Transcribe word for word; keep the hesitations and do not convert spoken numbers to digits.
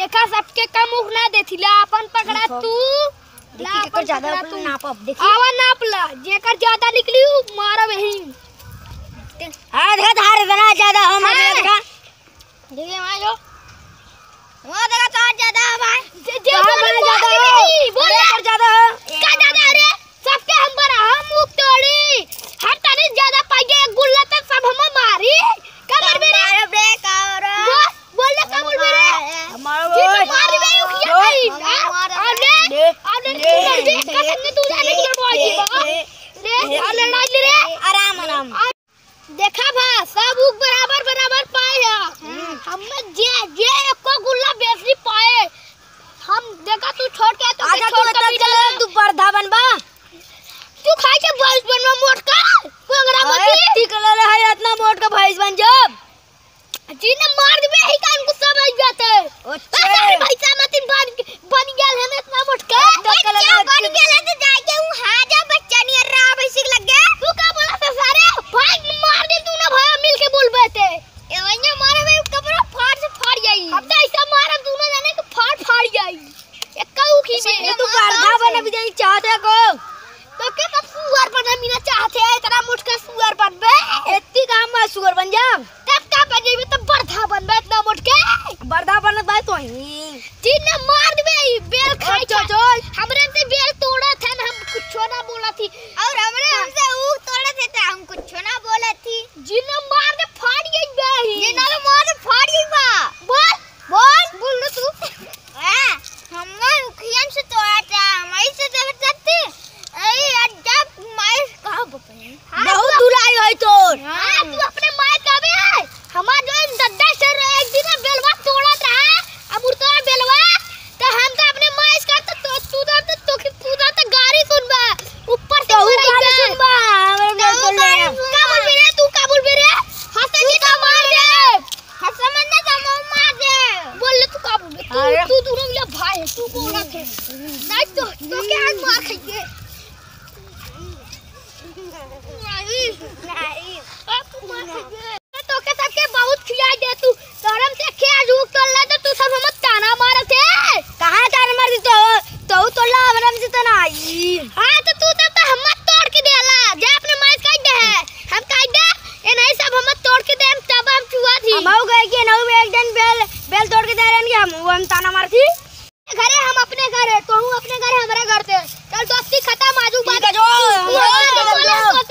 देखा, सबके कम उख ना देथिला, आपन पकड़ा देखो। तू, देखी, ला, जेकर आपन ज्यादा पकड़ा होई, तू। नापब, देखी। आवा नाप ला, जेकर ज्यादा निकली, उ मारब यहीं। हाँ, देखा, तहार इतना ज्यादा हो, मार हाँ। देखा। देखिए, वहाँ जो। वहाँ देखा, तहार ज्यादा हो, भाई। जे, जे तहार बोले, भाई ज्यादा मार हो। दे, बोले। अरे, तहार ज्यादा हो। का ज्यादा रे? सबके हम बड़ा, हम मुख तोड़ी। हम तनी ज्यादा पाइए, एक गुल्ला त सब हम मारी। का हम करबे रे? मारब रे, का हो रे? बोल, बोल रे, का बोलबे रे? हमारा जी तो बोल। मार दे, उखिया बोल। भाई। हमारा हाँ? मार अरे, दे। अरे, ले, तू कर दे, ले, का संगे तू जाने ले, की लड़वाई ले, बा? ले, ले, ले, और लड़ाई ले रे। आराम, आराम। और देखा भा, सब उक बराबर, बराबर पाए है। हम्म। हम जे, जे एको गुल्ला बेसी पाए, हम देखा तू छोड़ के तो अच्छा, छोड़ तू के इतना भी चले, डाले। तू बरधा बनबा। तू खाई के भैंस बनबा मोटका, पोंगरा अरे, मती। ठीक ले ले है, इतना मोटका भैंस बन जब। जी ने मार देबे, ही कान गुस्सा बन जाते। अच्छा। बस अरे भैंसा मती बन, बन गया है इतना मोटका। ओ, तो बच्चा कलर बन गया है तो जाके उ हाँ जा बच्चा नियर रहा भैंसी के लग गया। तू का बोला था सारे? भाई मार दे तू ना भैया मिल के बोल बैठे। ए भैया मारे भाई कपड़ा फाड़ से फाड़ जाई। अब तो ऐसा मारा दोनों जने के फाड़ फाड़ जाई। एक्का उखी में। ये तू बरधा बने बिजाई चाहते को? तो के तब सुअर बने बिना चाहते है, इतना मोटका सुअर बनबे? इतनी काम में सुअर बन जा। तब का बन जाइबे, तब बरधा बनबे इतना मोटके? बरधा बनत भाई तो ही। जी ने मार देबे, ई बेल खाई अच्छा, खा। चल। हमरे से बेल तोड़ा था ना, हम कुछो ना बोला थी। और हमरे हमसे ऊ तोड़ा थे तो हम कुछो ना बोला थी। जी ने मार दे फाड़ गई बे। जी ने मार दे फाड़ गई बा। बोल। बोल, बोल ना तू। हाँ, हमार उखियन से तोड़ा था, हमारी से जबरदस्ती। अरे यार, जब माई कहाँ बपे? हाँ, बहुत तू दुलाई होई तोर। हाँ, तू अपने माई का बे। हमार जो दद्दा से रहे, एक दिन बेलवा तोड़त रहा, अब उड़ता बेलवा, तो हम तो अपने माई का तो, तो, तू तो, तो, तो, तू तो, तो गारी सुनबा, ऊपर से तो मराई गारी बे। सुनबा, हमरे तो में बोल रहे हैं। गारी सुनबा। का बोल बे रे, तू का बोल बे रे? हंसे की तो मार दे। हंस मत ना, तो हम मार दे। बोल ले, तू का बोल बे? तू, अरे। तू दोनों मिला भाई है, तू बोला थे। नहीं तो, तो क्या आज मार खाइए? नहीं। नहीं। अब तू मार खाइए। तो के सबके बहुत खिया दे तू। शर्म से क्या झूठ कर ले तो तू सब हमर ताना मारत है। कहाँ ताना मारत तो? तो तोला हमरे से तो ना आई। हाँ, तो तू तो, तो हम तोड़ के देला। जा अपने माई कह दे है। हम कह दे, ये नहीं सब हम तोड़ के दे, हम तब हम चुआ थी। हम हो गए कि नऊ में एक दिन बेल, बेल तोड़ के दे रहे हैं कि हम, वो हम ताना मारती। घरे हम अपने घर है, तो हूँ अपने घर है, हमारे घर पे। चल दोस्ती खत्म, आजू ठीक है, बाजू। जो, तू जो, हमारे जो, बोले जो।